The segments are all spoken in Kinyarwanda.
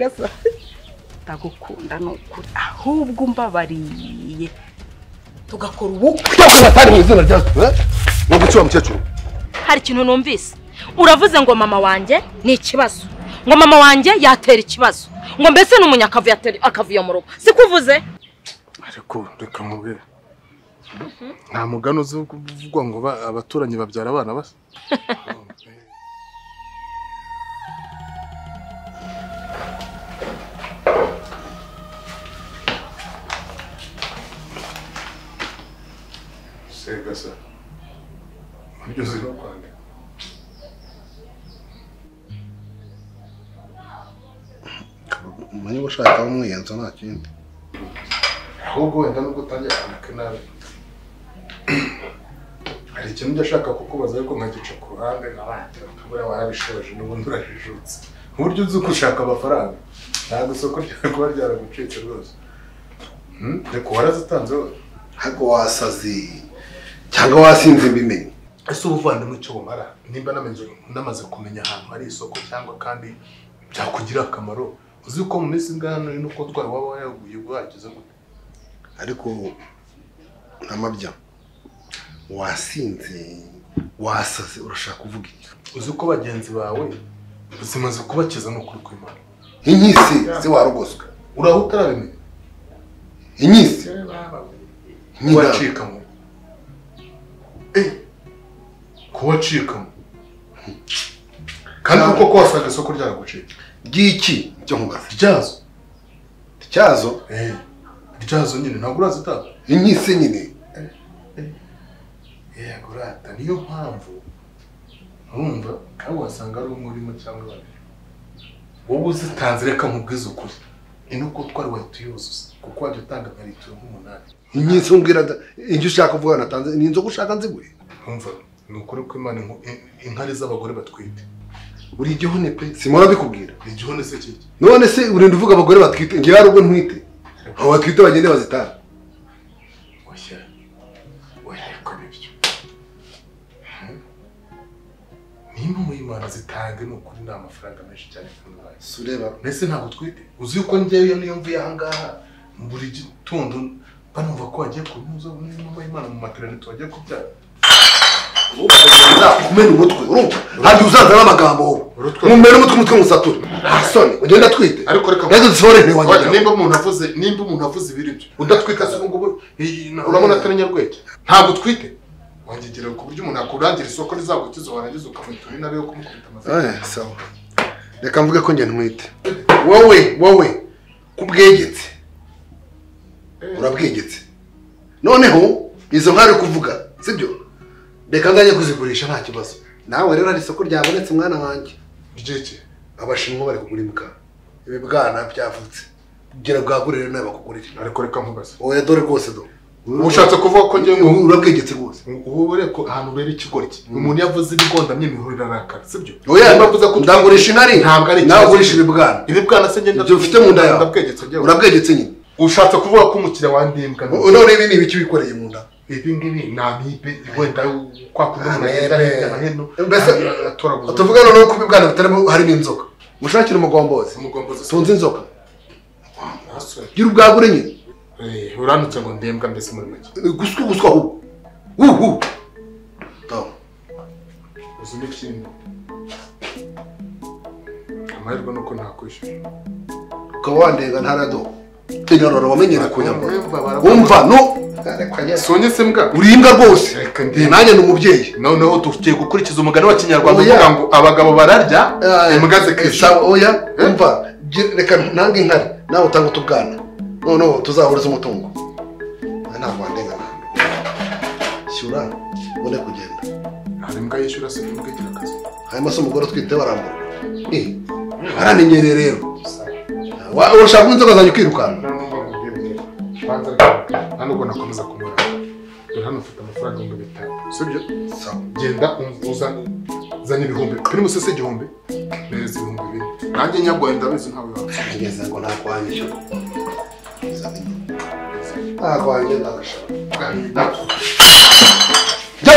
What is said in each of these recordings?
Gasa ndagukunda nukuri ahubwo umbabariye tugakora ubukwe. Atari mu izina rya ngo mukecuru. Hari ikintu numvise uravuze ngo mama wanjye ni ikibazo, ngo mama wanjye yatera ikibazo, ngo mbese ni umunyakavuyo yatera akavuyo mu rugo, sikuvuze? Ariko reka mubwire, nta mugani uzi kuvugwa ngo abaturanyi babyara abana basa. Segasa ugeze no kwandika umenya ushaka umwiyenzo nta kindi, ahubwo wenda nubwo utangiye kwandika nabi hari ikintu njya ashaka kukubaza ariko nkagica ku ruhande nkabura warabishoje n'ubundi urajijutse. Uburyo uzi gushaka amafaranga ntabwo isoko ryawe ryaragucitse rwose. Reka warazitanze wowe ariko wasazi cyangwa wasinze mbimenye. Ese ubuvandimwe icyo bumara nimba namaze kumenya ahantu hari isoko cyangwa kandi byakugira akamaro, uzi ko mu minsi ingana nuko twari waba wayaguye wageze gute? Ariko ntamabya wasinze wasaze urashaka kuvuga iki? Uzi ko bagenzi bawe zimaze kubakiza n'ukuri kw'Imana. Inkisi se warugoswe uraho utarabimenya? Inkisi wacikamo kuwacikamo kandi kuko ko wasaga isoko ryaragucika ry'iki cyo nkubaza ryazo ryazo ryazo nyine ntabwo urazitanga inkisi nyine yego rata. Niyo mpamvu urumva kandi wasanga ari umwe urimo cyangwa babiri wowe uzitanze. Reka nkubwize ukuri inuko twari wahita uyuzuza kuko wajya utanga nka litiro nk'umunani. Inkisi umbwira injyo ushaka kuvuga natanze ni inzoga ushaka nzigure. Umva ni ukuri ko Imana inkari z'abagore batwite uri igihone pe, simora bikubwira igihone se kiki? None se urinda uvuga abagore batwite ngiye hari ubwo ntwite abo batwite bagende bazitanga. Oya oya ariko nibyo nimba mu Imana zitange ni ukuri ni amafaranga menshi cyane kandi sureba mbese ntabwo twite. Uzi yuko ngewe niyo mvuye aha ngaha buri gitondo banumva ko wagiye kunyuza n'inuma y'Imana mu maternité wagiye kubyara kumena umutwe urumva handi uzaza n'amagambo mumena umutwe musature soni ugenda twite. Ariko reka reka dusore ntiwangira nimba umuntu avuze ibiri byo udatwita se ngubu urabona atari nyarweke ntabwo utwite wangegera ku buryo umuntu akurangira isoko rizagukiza warangiza ukamutura inabe yo kumukubita amazina. Sawa reka mvuge ko njye ntwite. Wowe kubwegetse urabwegetse noneho izo nkari kuvuga sibyo reka nganye kuzigurisha nta kibazo. Nawe rero hari isoko ryabonetse mwana wanjye ryiki abashinwa bari kugura imbwa ibibwana byavutse gira bwagurire nawe bakugurire. Ariko reka nkubaze oya dore rwose do ushatse kuvuga ko ngiye ngo urabwegetse rwose ubu reko ahantu bera ikigoryi umuntu yavuze ibigondamye imihoro irarakara sibyo? Oya mbavuze ko ndagurisha intare ntabwo ari nawe ugurisha ibibwana ibibwana se ngenda ibyo ufite mu nda yawe ndabwegetse ngewe urabwegetse nyine. Ushatse kuvuga ko umukiriya wandimbwa none ibi ni ibiki wikoreye mu nda? Ibi ngibi ni amibe wenda kwa kundi umuntu agenda hirya no hino mbese atoraguza. Tuvuga noneho ko ibibwana bitarimo harimo inzoka mushakire umugombozi tunze inzoka gira ubwagure nyine. Uranutse ngo ndembwa mbese muri make guswa ahubwo uhu uzi n'ikindi amahirwe nuko ntakwishyura ukaba wandenga ntarado tenyororo wamenyere kunyambura umva no sonyese mbwa uri imbwa rwose nanjye ni umubyeyi. Noneho tugiye gukurikiza umugani wa kinyarwanda uvuga ngo abagabo bararya imbwa zikisha. Oya umva reka ntange inkari nawe utanga utubwana noneho tuzahuriza umutungo. Ntabwo wandenga shyura ubone kugenda. Hari imbwa yishyura se imbwa igira akazi. Hanyuma se umugore utwite baramburwa baramenyereye rero urashaka inzoga zanjye ukirukanka. Hano ubwo nakomeza kumuranga dore hano ufite amafaranga 5000 sibyo? Genda uzane ibihumbi primus se 1000 neza 2000 nanjye nyagwaye ndabizi ntawe wageze ngo ntakwanyishyura ntakwanyishyura ndagashaka Jya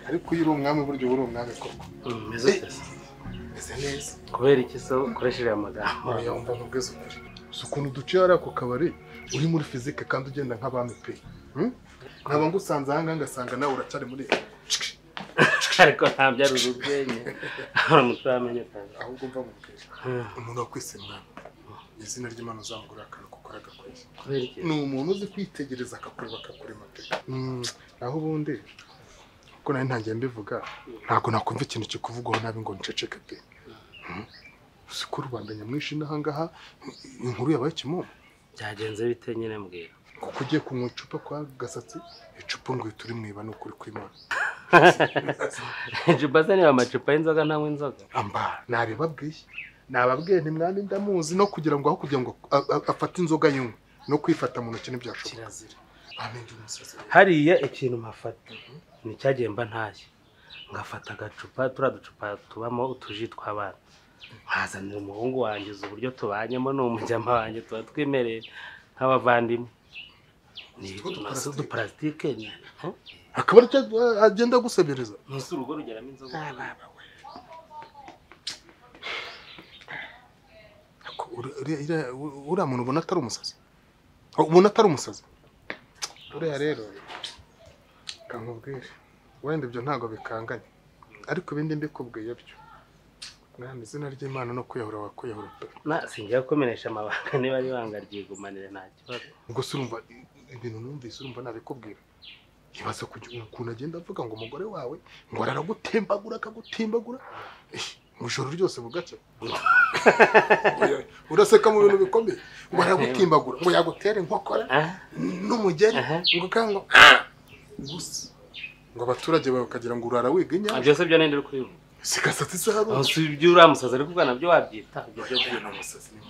Ariko iyo uri umwami buryo uri umwami koko. Meze neza. Kubera iki so ukoresheje aya magambo? Oya umva nkubwize ukuri. Si ukuntu duciye hariya ku kabari uri muri fizike kandi ugenda nk'abami pe. Nkaba ngusanze aha ngaha ngasanga nawe uracyari muri ariko ntabyo ari urwenya. Uramutse wamenye kandi. Ahubwo mva nkubwire. Umuntu wakwise mwami. Izina ry'Imana uzamugurira akantu kuko aragakwiye. Kubera iki? Ni umuntu uzi kwitegereza akakureba akakurema pe. Naho ubundi ko nari ntangiye mbivuga ntabwo nakumva ikintu kikuvugwaho nabi ngo nceceke pe. Siko rubanda nyamwinshi n'ahangaha inkuru yabaye kimomo. Byagenze bite nyine mbwira? Kuko ugiye kunywa icupa kwa Gasatsi, icupa ngo turi mwiba no kuri kw'Imana. Icupa se niba amacupa y'inzoga ntanywa inzoga? Amba nabibabwiye. Nababwiye nti mwami ndamuzi no kugira ngo aho kugira ngo afate inzoga yunywe no kwifata mu ntoki ntibyashoboka. Kirazira. Bamenye umusazi. Hariya ikintu mpafata ni cyagiye mba ntashye ngafata agacupa turiya ducupa tubamo utuji tw'abana nkazanira umuhungu wanjye uzi uburyo tubanyemo ni umujyama wanjye tuba twimereye nk'abavandimwe ni uduparasitike akaba aricyo agenda agusabiriza. Ntuse urugo rugeramo inzoga. Uriya muntu ubona atari umusazi, ubona atari umusazi uriya rero kankubwire wenda ibyo ntabwo bikanganye ariko ibindi mbikubwiye byo mwami izina ry'Imana no kwiyahura wakwiyahura pe. Na singiye kumenesha amabanga niba ari ibanga ryigumanire nta kibazo. Ubwo se urumva ibintu numvise urumva nabikubwira. Ibaze ukuntu agenda avuga ngo umugore wawe ngo araragutembagura akagutembagura mu ijoro ryose bugacya. Uraseka mu bintu bikomeye ngo aragutimbagura ngo yagutere inkokora n'umugeri ngo kango gusa ngo abaturage bawe bakagira ngo urara wiga inyanja. Byose byo nende uri kubivuga. Si Gasatsi se hari si ibyo uriya musazi ari kuvuga nabyo wabyita ibyo byo byo n'umusazi ni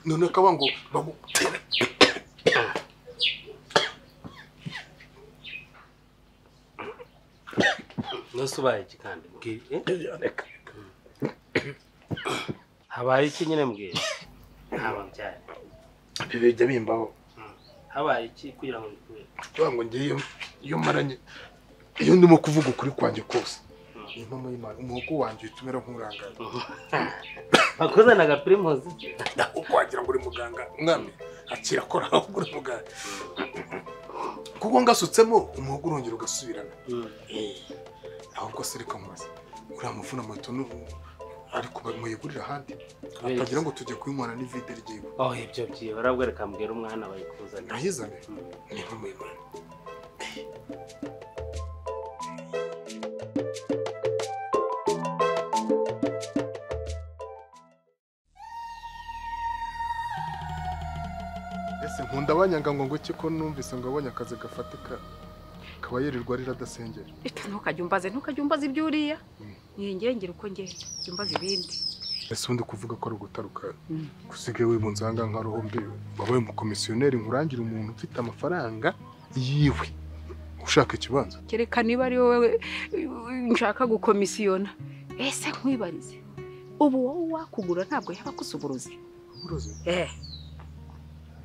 none akaba ngo bagutere nose ubaye iki kandi mbwira habaye iki nyine mbwira ntababyaye bijya bimbaho habaye iki kugira ngo mbikubere kugira ngo ngiye iyo maranye iyo ndimo kuvuga ukuri kwanjye kose impamo y'Imana umuhogo wanjye uhita umera nk'urangaye bakuzana agapirimusi uko wagira ngo uri muganga mwami akira akora ahubwo uri muganga kuko ngasutsemo umuhogo urongera ugasubirana. Ahubwo se reka nkubaze uriya muvuna moto ariko muyigurira ahandi atagira ngo tujye kuyinywana n'ivide ryiwe. Oh ibyo byibura bwo reka mbwira umwana bayikuzanira ayizane ni impamo y'Imana. Ese nkunda abanyanga ngo iki ko numvise ngo abonye akazi gafatika kaba yirirwa arira adasengera. Ntukajya umbaze ntukajya umbaza ibyo uriya ngira uko ngenda jya umbaza ibindi. Ese undi kuvuga ko ari ugutaruka gusigaye wibunze aha ngaha nka ruhumbi wabaye umukomisiyoneri nkurangira umuntu ufite amafaranga yiwe ushaka ikibanza. Kereka niba ari wowe nshaka gukomisiyona. Ese nkwibarize ubu wowe wakugura ntabwo yaba akusuburuzi? Uburozi?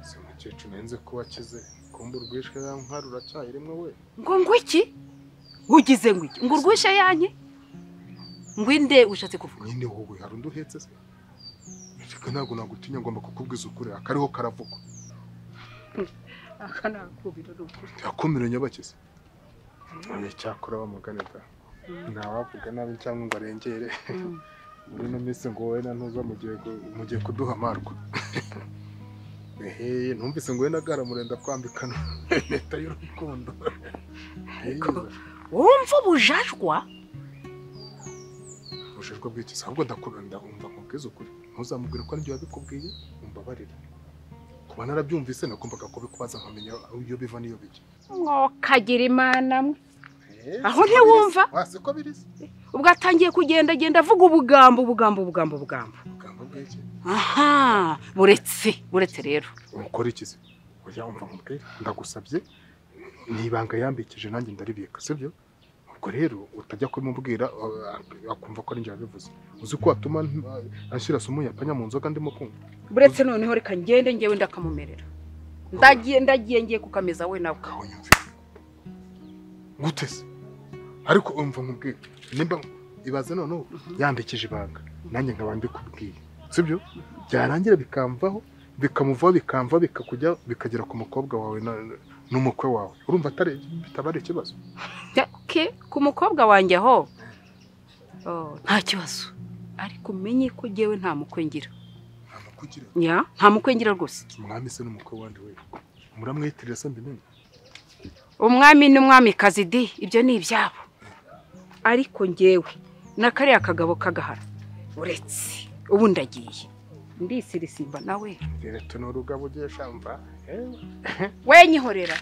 Se mukecuru nenze ko wakize kumba urwishwe ya nkari uracyayirimo we. Ngo ngwiki? Ugize ngwiki? Ngo urwishe yanke? Ngwinde ushatse kuvuga? Nyine wowe hari undi uhetse se? Reka ntabwo nagutinya ngomba kukubwiza ukuri akariho karavugwa. Aka nakubira n'ukuri. Yakumira nyabakize. Oya cyakora bamugane da. Ntawavuga nabi cyangwa ngo arengere. Muri no minsi ngo wowe na ntuza mugiye kuduha amarwa. Ehe numvise ngo we na gara murenda kwambikana impeta y'urukundo. Wumva ubujajwa? Ubujajwa bw'iki? Ahubwo ndakunda umva nkubwize ukuri. Ntuzamubwire ko aribyo yabikubwiye umbabarire. Kuba narabyumvise nagombaga kubikubaza nkamenya iyo biva n'iyo bijya. Mwokagira Imana mwe. Aho ntiwumva? Wase ko birize. Ubwo atangiye kugenda genda avuga ubugambo ubugambo ubugambo ubugambo. Ubugambo bw'iki? Aha, buretse rero. Ukora iki se? Oya umva nkubwire ndagusabye ni ibanga yambikije nanjye ndaribika sibyo? Ubwo rero utajya kumubwira akumva ko ari njye wabivuze. Uzi ko watuma anshyira sumu yapanya mu nzoga ndimo kunywa. Buretse noneho reka ngende ngewe ndakamumerera. Ndagiye ngiye kukameza we nawe. Gute se? Ariko umva nkubwire, nimba ibaze noneho yambikije ibanga nanjye nkaba mbikubwiye, sibyo? Byarangira bikamvaho, bikamuvaho, bikamva bikakujya bikagera ku mukobwa wawe n'umukwe wawe. Urumva atari bitaba ari ikibazo? Okay, ku mukobwa wanjye aho nta kibazo, ariko umenye ko jyewe nta mukwe ngira. Nta mukwe ugira? Ya, nta mukwe ngira rwose. Umwami se n'umukwe wandi we muramwitirira se mbimenye? Umwami n'umwamikazi di ibyo ni ibyabo, ariko njyewe na kariya kagabo kagahara uretse ubu ndagiye ndisirisimba nawe. Rero n'urugabo ugiye shamva we nyihorera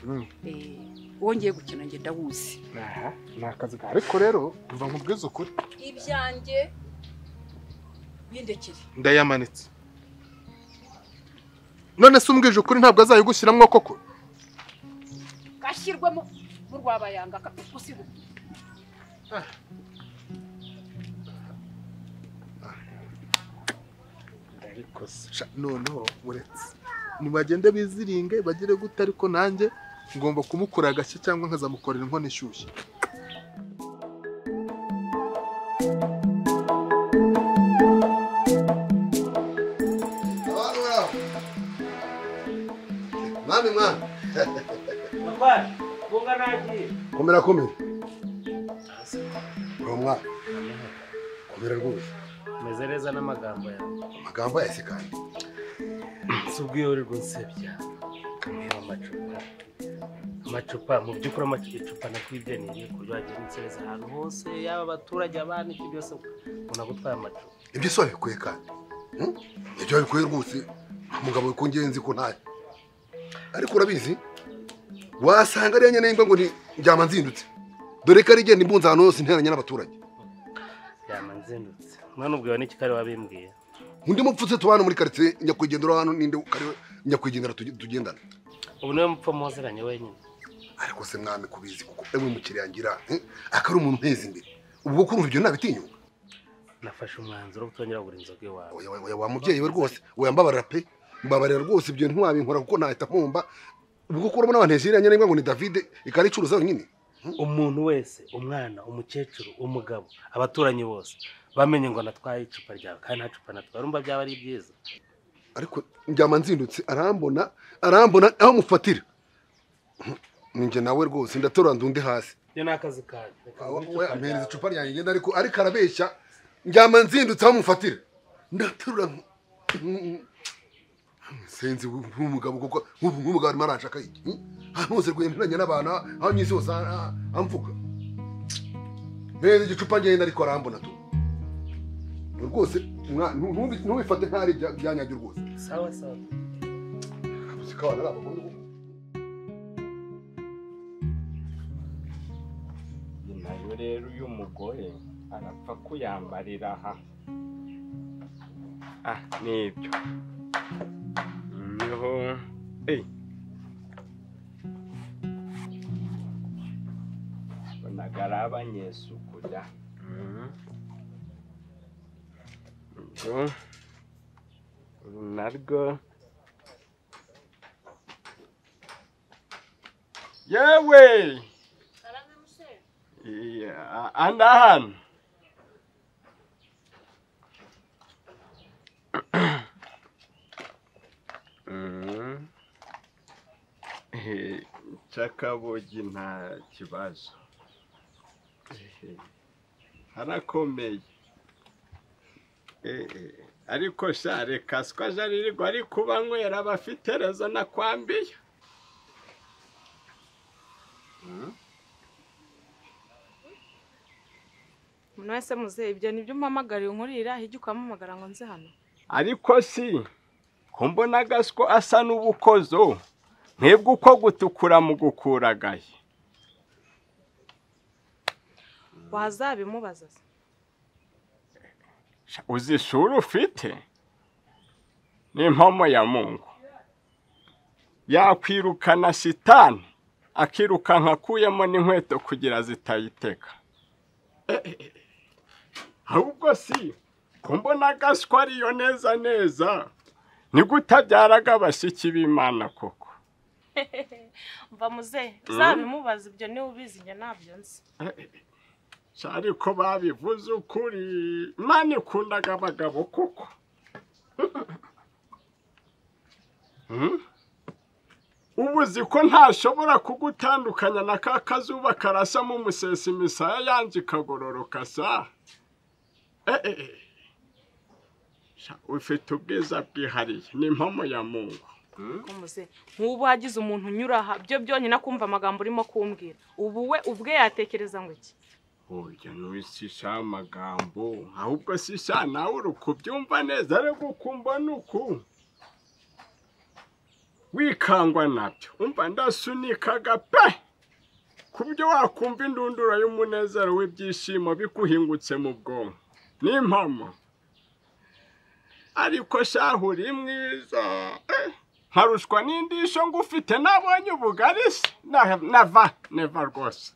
uwo ngiye gukina nge ndawuzi. Aha ni akazi kawe. Ariko rero mva nkubwize ukuri, ibyanjye bindekere ndayamanitse. None se umbwije ukuri ntabwo azayigushyiramo koko? Gashyirwemo mu rwabayanga usibu. Ariko noneho uretse nibagende biziringe bagire gute, ariko nanjye ngomba kumukura agashya cyangwa nkazamukorera inkono ishyushye. Mwami mwana. Papa, bunga nagiye. Komera komera. Uri mwana. Komera rwose. Meze neza n'amagambo yawe. Amagambo yahise kandi. Si ubwiyo uri gunsebya. Kamwe amacupa. Amacupa mu by'ukuri amacupa nakwibye ni ku buryo wagiye unsereza ahantu hose, yaba abaturage abana iki byose ubona gutwara amacupa. Ibyo so bikuye kandi. Ibyo bikuye rwose. Umugabo wikungenzi ko ntayo. Ariko urabizi wasanga ari nyene ngo ni njyama nzindutse, dore ko ari igenda imbunza ahantu hose nteranye n'abaturage. Njyama nzindutse none ubwiwe n'iki kare wabimbwiye? Undi mupfutse tubana muri quartier nyakwigendera hano ninde kare nyakwigendera tugendana. Ubu niwe mupfa muziranye wenyine. Ariko se mwami kubizi kuko ewe mukiriya ngira akari umuntu nteze imbere, ubwo kurumva ibyo nabitinyuka. Nafashe umwanzuro wo kutongera kugura inzoga iwawe. Oya wa mubyeyi we rwose, oya mbabarira pe, mbabarira rwose ibyo ntiwabinkora kuko nahita mpomba. Ubwo ko urabona abantu hejuru nyine ngo ni David ikaricuruza nyine. Umuntu wese, umwana, umukecuru, umugabo, abaturanyi bose bamenye ngo natwaye icupa ryawe kandi nta cupa natwaye, urumva byaba ari byiza. Ariko njyama nzindutse arambona aho mufatira. Ninjye nawe rwose ndatora ndundi hasi. Yo nakazi kanjye. Mpereza icupa ryanjye ngenda, ariko arabeshya. Njyama nzindutse aho mufatira. Ndaterura senzi nk'umugabo kuko nk'umugabo arimo aranshaka iki? Hose rwenderanye n'abana aho nyisi hose amvuga. Mpereza igicupa ngenda ariko arambona tu. Rwose ntubifate nk'ari byanyabyo rwose. Sawa sawa. Zikabana n'abagore. Nayo rero uyu mugore arapfa kuyambarira aha. Ah, nibyo. Niho bonaga ari abanyesuku da. Uru narwo yewe anda hano Chakabogi nta kibazo harakomeye ariko sha reka siko aje ari kubanywera abafite rezo nakwambiye. Umuntu wese muze ibyo nibyo umpamagariye unkurira hijya ukampamagara ngo nze hano. Ariko si ko mbona agasiko asa n'ubukozo mwebwe uko gutukura mu gukuragaye wazabimubaza se? Uzi isura ufite ni impomo ya Mungu yakwirukana shitani akirukanka akuyemo n'inkweto kugira zitayiteka. Ahubwo si ko mbona Gaswa ariyo neza neza, ni gutabyaraga abashiki b'Imana koko? Mva muze, uzabimubaza ibyo niwe ubizi, njye ntabyo nzi. Ariko babivuze ukuri, Imana ikundaga abagabo koko. Ubu uzi ko ntashobora kugutandukanya na ka kazuba karasamo umusesi imisaya yanjye ikagororoka sa. Ufite ubwiza bwihariye, ni impamo ya Mungu. Nk'ubu hagize umuntu unyura aha, byo byonyine akumva amagambo urimo kumbwira, ubu we ubwe yatekereza ngo iki? Oya ntusisha amagambo, ahubwo sisha nawe uri kubyumva neza, ariko ukumva nuku wikangwa nabyo. Umva ndasunikaga pe, ku buryo wakumva indunduro y'umunezero w'ibyishimo bikuhingutse mu bwonko, ni impamo. Ariko shahu uri mwiza, nkarushwa n'indisho ngufite, nabonye ubugari se nava neva rwose.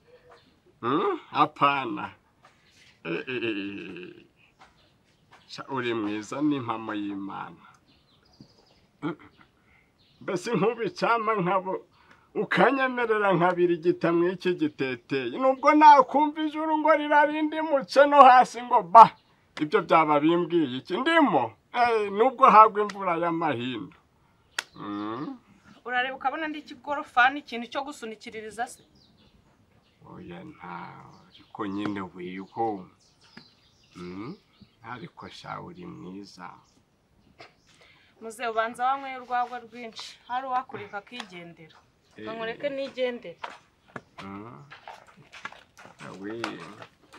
Hapana. Uri mwiza ni impamo y'Imana. Mbese nk'ubu nkabo ukanyemerera nkabirigita mu iki giteteye, nubwo nakumva ijuru ngo rirarindimutse no hasi ngo ba, ibyo byaba bimbwiye iki ndimo? Nubwo hagwa imvura y'amahindu. Urareba ukabona ndi ikigorofani, ikintu cyo gusunikiririza se? Oya nta, ariko nyine wiho. Ariko sha uri mwiza. Muze ubanza wanyweye urwagwa rwinshi, hari uwakureka akigendera. Nkureke nigendere.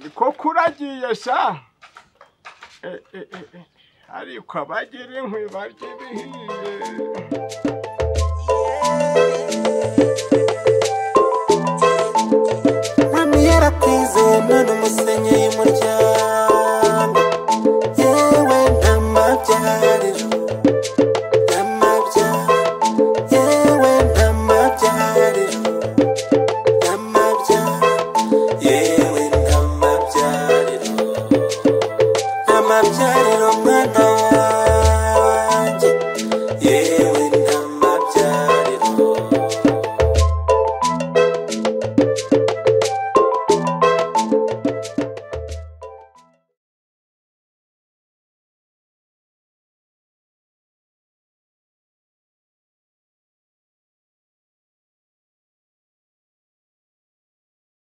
Niko kuragiye sha. Ariko abagira inkwi barya ibihiye. Mami yarakwizeye none umusenyeye umuryango, yewe ntamabyariro, yewe ntamabyariro, yewe ntamabyariro, ntamabyariro.